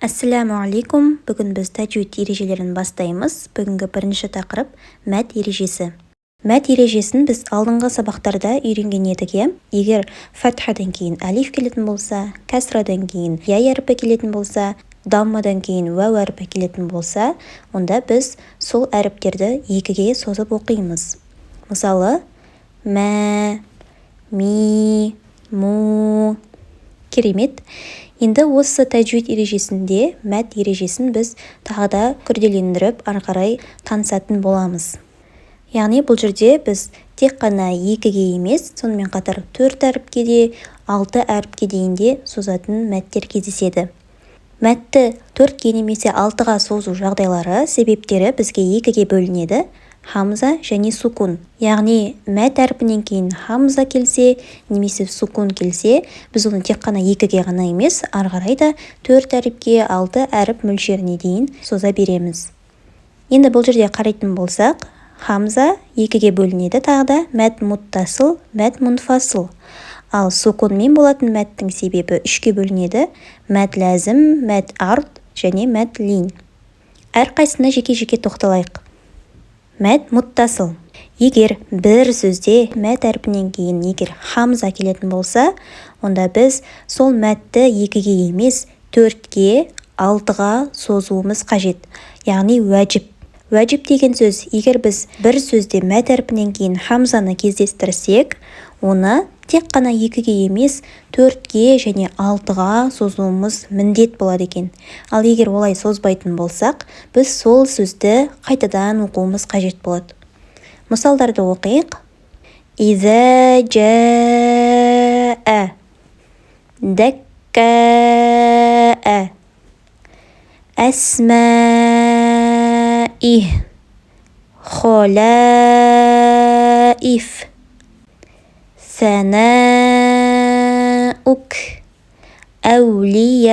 Ассаляму алейкум! Бүгін біз тәжвид ережелерін бастаймыз. Бүгінгі бірінші тақырып – мәд ережесі. Мәд ережесін біз алдыңғы сабақтарда үйренген едік, иә. Егер фатхадан кейін әлиф келетін болса, кәсрадан кейін я әрпі келетін болса, даммадан кейін уәу әрпі келетін болса, онда біз сол әріптерді екіге созып оқимыз. Мысалы, мә, ми, му. Керемет! Енді осы тәжвид ережесінде мәд ережесін біз тағы да күрделендіріп, ары қарай танысатын боламыз. Яғни бұл жерде біз тек қана екіге емес, сонымен қатар төрт әріпке де, алты әріпке дейін де созатын мәдтер кездеседі. Мәдті төртке немесе алтыға созу жағдайлары, себептері бізге екіге бөлінеді: хамза және сукун. Яғни мәд әрпінен кейін хамза келсе немесе сукун келсе, біз оны тек қана екіге ғана емес, ары қарай да төрт әріпке, алты әріп мөлшеріне дейін соза береміз. Енді бұл жерде қарайтын болсақ, хамза екіге бөлінеді тағы да: мәд муттасыл, мәд мунфасыл. Ал сукунмен болатын мәдтің себебі үшке бөлінеді: мәд ләзім, мәд ард және мәд лин. Әрқайсысына жеке-жеке тоқталайық. Мәд муттасыл. Егер бір сөзде мәд әрпінен кейін егер хамза келетін болса, онда біз сол мәдті екіге емес, төртке, алтыға созуымыз қажет, яғни уәжіп. Уәжіп деген сөз: егер біз бір сөзде мәд әрпінен кейін хамзаны кездестірсек, оны тек қана екіге емес, төртке және алтыға созуымыз міндет болады екен. Ал егер олай созбайтын болсақ, біз сол сөзді қайтадан оқуымыз қажет болады. Мысалдарды оқиық: изә жаа, дәккаа, әсмаих, холаиф, ثناؤك، أولياء،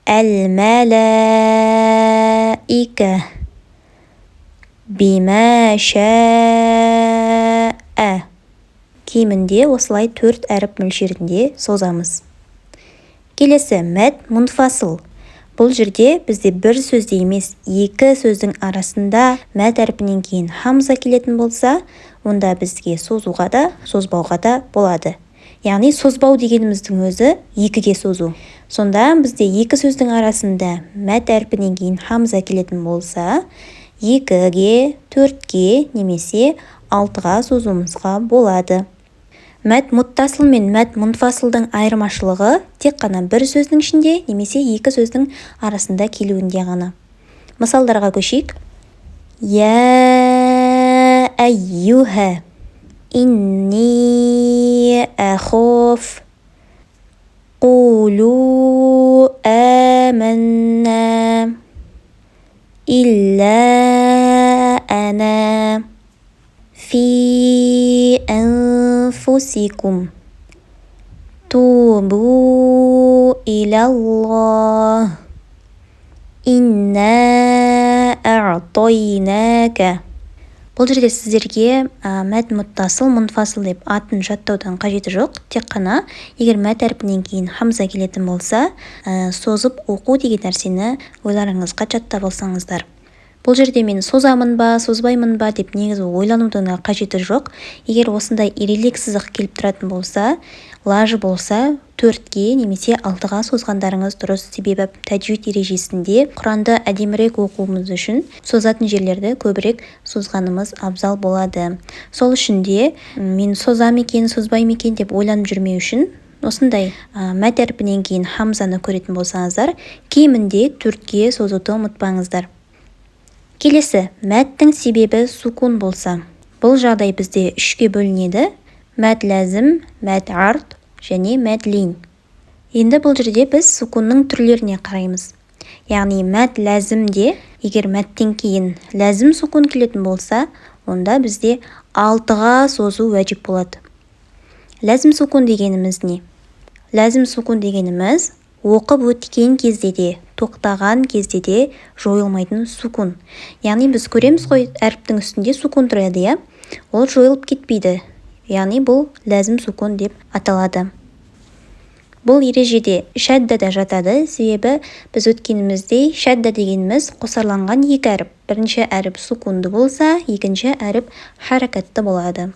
الملائكة، بما شاء. Кемінде осылай төрт әріп мөлшерінде созамыз. Келесі – мәд мұнфасыл. Бұл жерде бізде бір сөзде емес, екі сөздің арасында мәд әрпінен кейін хамза келетін болса, онда бізге созуға да, созбауға да болады. Яғни созбау дегеніміздің өзі екіге созу. Сонда бізде екі сөздің арасында мәд әрпінен кейін хамза келетін болса, екіге, төртке немесе алтыға созуымызға болады. Мәд муттасыл мен мәд мұнфасылдың айырмашылығы тек қана бір сөздің ішінде немесе екі сөздің арасында келуінде ғана. Мысалдарға көшейік: я әйюха, инни ахоф, қулу әмәнна, илля ана, фи анфусикум, тубу илаллах, инна а'тайнака. Бұл жерде сіздерге мәд муттасыл, мұнфасыл деп атын жаттаудың қажеті жоқ. Тек қана егер мәд әрпінен кейін хамза келетін болса, созып оқу деген нәрсені ойларыңызға жаттап алсаңыздар. Бұл жерде мен созамын ба, созбаймын ба деп негізі ойланудың да қажеті жоқ. Егер осындай ирелек сызық келіп тұратын болса, лажы болса, төртке немесе алтыға созғандарыңыз дұрыс. Себебі тәжвид ережесінде Құранды әдемірек оқуымыз үшін созатын жерлерді көбірек созғанымыз абзал болады. Сол үшін де мен созам екен, созбаймын екен деп ойланып жүрмеу үшін, осындай мәд әрпінен кейін хамзаны көретін болсаңыздар, кемінде төртке созуды ұмытпаңыздар. Келесі – мәдтің себебі сукун болса. Бұл жағдай бізде үшке бөлінеді: мәд ләзім, мәд ард және мәд лин. Енді бұл жерде біз сукунның түрлеріне қараймыз. Яғни мәд ләзімде егер мәдтен кейін ләзім сукун келетін болса, онда бізде алтыға созу уәжіп болады. Ләзім сукун дегеніміз не? Ләзім сукун дегеніміз – оқып өткен кезде де, тоқтаған кезде де жойылмайтын сукун. Яғни біз көреміз ғой, әріптің үстінде сукун тұрады, иә, ол жойылып кетпейді. Яғни бұл ләзім сукун деп аталады. Бұл ережеде шәдда да жатады, себебі біз өткеніміздей шәдда дегеніміз қосарланған екі әріп. Бірінші әріп сукунды болса, екінші әріп харакатты болады.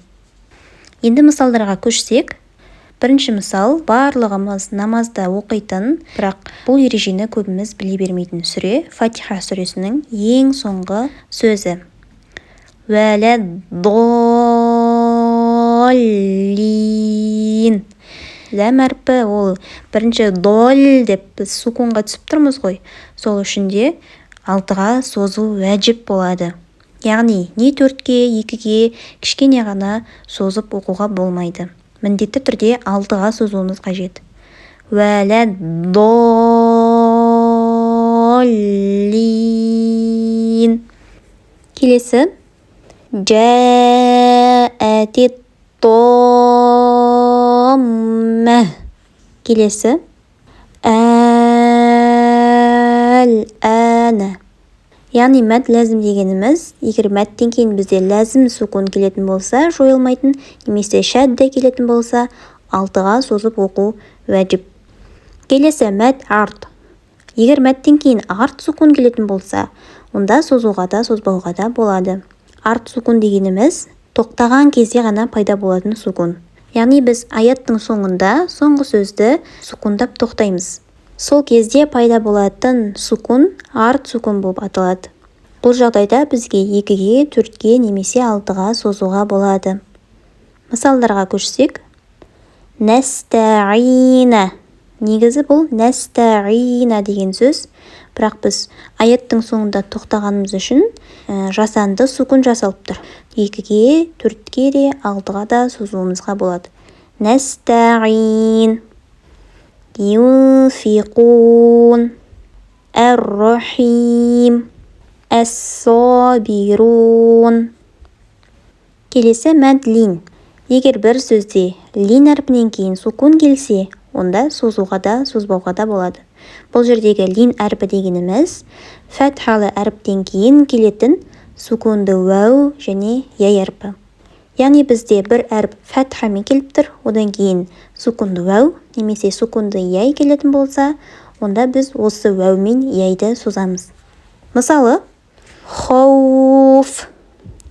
Енді мысалдарға көшсек, бірінші мысал барлығымыз намазда оқитын, бірақ бұл ережені көбіміз біле бермейтін сүре, Фатиха сүресінің ең соңғы сөзі. Уәләд-доллин. Ләм әрпі ол бірінші дол деп біз сукунға түсіп тұрмыз ғой. Сол үшін де 6-ға созу уәжіп болады. Яғни не 4-ке, 2-ге кішкене ғана созып оқуға болмайды. Міндетті түрде 6-ға созуымыз қажет. Уәләд-доллин. Келесі. Жаәтит-томмә. Келесі. Әл-әнә. Яғни мәд ләзім дегеніміз, егер мәдтен кейін бізде ләзім сукун келетін болса, жойылмайтын, немесе шәдда келетін болса, 6-ға созып оқу уәжіп. Келесі мәд арт. Егер мәдтен кейін арт сукун келетін болса, онда созуға да, созбауға да болады. Арт сукун дегеніміз тоқтаған кезде ғана пайда болатын сукун. Яғни біз аяттың соңында соңғы сөзді сукундап тоқтаймыз. Сол кезде пайда болатын сукун арт сукун болып аталады. Бұл жағдайда бізге 2-ге, 4-ге немесе 6-ға созуға болады. Мысалдарға көшсек, нәстәғина. Негізі бұл нәстәғина деген сөз, бірақ біз аяттың соңында тоқтағанымыз үшін жасанды сукун жасалып тұр. 2-ге, 4-ге де, 6-ға да созуымызға болады. Нәстәғин. Юнфиқун. Әр-Рахим. Әс-Сабирун. Келесі мәд лин. Егер бір сөзде лин әрпінен кейін сукун келсе, онда созуға да, созбауға да болады. Бұл жердегі лин әрпі дегеніміз фәтхалы әріптен кейін келетін сукунды уәу және яй әрпі. Яғни бізде бір әріп фәтхамен келіп тұр, одан кейін сукунды уәу немесе сукунды яй келетін болса, онда біз осы уәу мен яйды созамыз. Мысалы, хауф,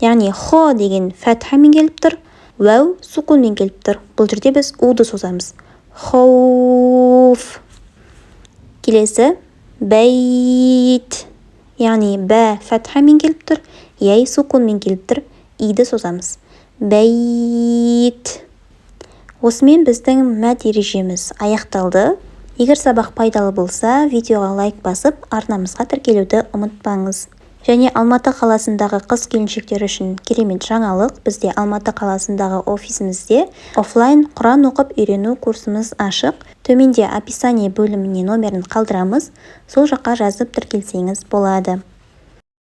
яғни хо деген фәтхамен келіп тұр, уәу сукунмен келіп тұр. Бұл жерде біз уды созамыз. Хауф. Келесі бәйт, яғни бә фәтхамен келіп тұр, яй сукунмен келіп тұр, иді созамыз. Бәйт. Осымен біздің мәд ережеміз аяқталды. Егер сабақ пайдалы болса, видеоға лайк басып, арнамызға тіркелуді ұмытпаңыз. Және Алматы қаласындағы қыз келіншектер үшін керемет жаңалық. Бізде Алматы қаласындағы офисімізде офлайн Құран оқып үйрену курсымыз ашық. Төменде описание бөліміне номерін қалдырамыз. Сол жаққа жазып тіркелсеңіз болады.